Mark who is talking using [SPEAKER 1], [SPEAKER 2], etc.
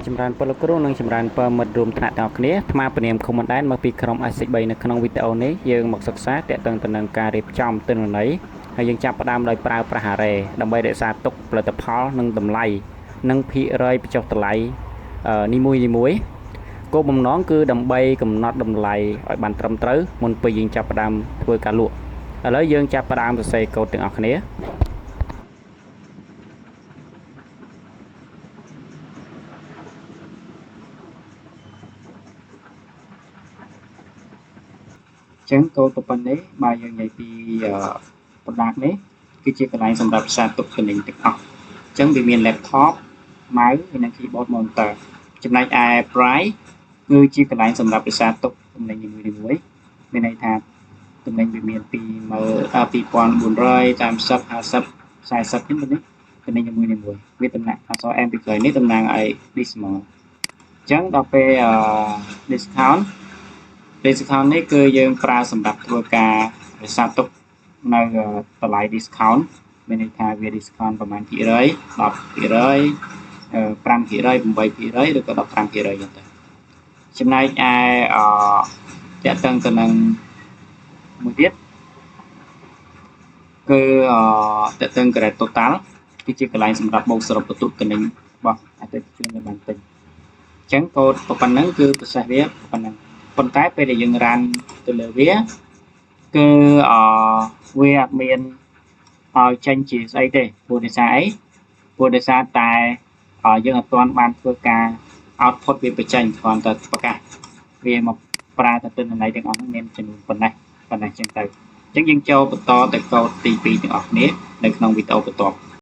[SPEAKER 1] ចម្រើនពរលោកគ្រូនិងចម្រើនពរមិត្តរួមថ្នាក់ទាំងអស់គ្នាអាត្មាពនាមខុមមិនដែនមកពីក្រុម S3 នៅក្នុងវីដេអូនេះយើងមកសិក្សាទាក់ទងទៅនឹងការរៀបចំទិន្នន័យហើយយើងចាប់ផ្ដើមដោយប្រើប្រាស់ array ដើម្បីរក្សាទុកផលិតផលនិងតម្លៃនិងភាគរយបញ្ចុះតម្លៃនីមួយនីមួយគោលបំណងគឺដើម្បីកំណត់តម្លៃឲ្យបានត្រឹមត្រូវមុនពេលយើងចាប់ផ្ដើមធ្វើការលក់ឥឡូវយើងចាប់ផ្ដើមសរសេរកូដទាំងអស់គ្នា ចឹងកូដប៉ុណ្ណេះបើយើងនិយាយពី product នេះគឺជាកន្លែងសម្រាប់ផ្សារទុកទំនិញទាំងអស់អញ្ចឹងវាមាន laptop mouse ហើយនិង keyboard monitor ចំណែកឯ price គឺជាកន្លែងសម្រាប់រក្សាទុកទំនិញនីមួយៗមានន័យថាទំនិញវាមាន24430 50 40នេះនេះទំនិញនីមួយៗវាតំណាងអក្សរ M ពីក្រោយនេះតំណាងឲ្យ decimal អញ្ចឹងដល់ពេល discount discount នេះគឺយើងប្រើសម្រាប់ធ្វើការរក្សាទុកនៅតម្លៃ discount មានន័យថាវា discount ប្រមាណភាគរយ10ភាគរយ5ភាគរយ8ភាគរយឬក៏15ភាគរយចឹងទៅចំណែកឯអតកតឹងទៅនឹងមួយទៀតគឺអតកតឹង grade total គឺជាកន្លែងសម្រាប់បូកសរុបបន្ទុកទំនិញរបស់អតិថិជនដែលបានទិញអញ្ចឹងកូដប៉ុណ្ណឹងគឺ process វាប៉ុណ្ណឹងប៉ុន្តែពេលដែលយើង run ទៅលើវាគឺអវាអត់មានឲ្យចេញជាស្អីទេព្រោះដោយសារអីព្រោះដោយសារតែយើងអត់ទាន់បានធ្វើការ output វាបញ្ចេញគ្រាន់តែប្រកាសវាមកប្រើតែទិន្នន័យទាំងអស់ហ្នឹងមានចំនួនប៉ុណ្ណេះប៉ុណ្ណេះចឹងទៅអញ្ចឹងយើងចូលបន្តទៅកូដទី2ទាំងអស់គ្នានៅក្នុងវីដេអូបន្ទាប់។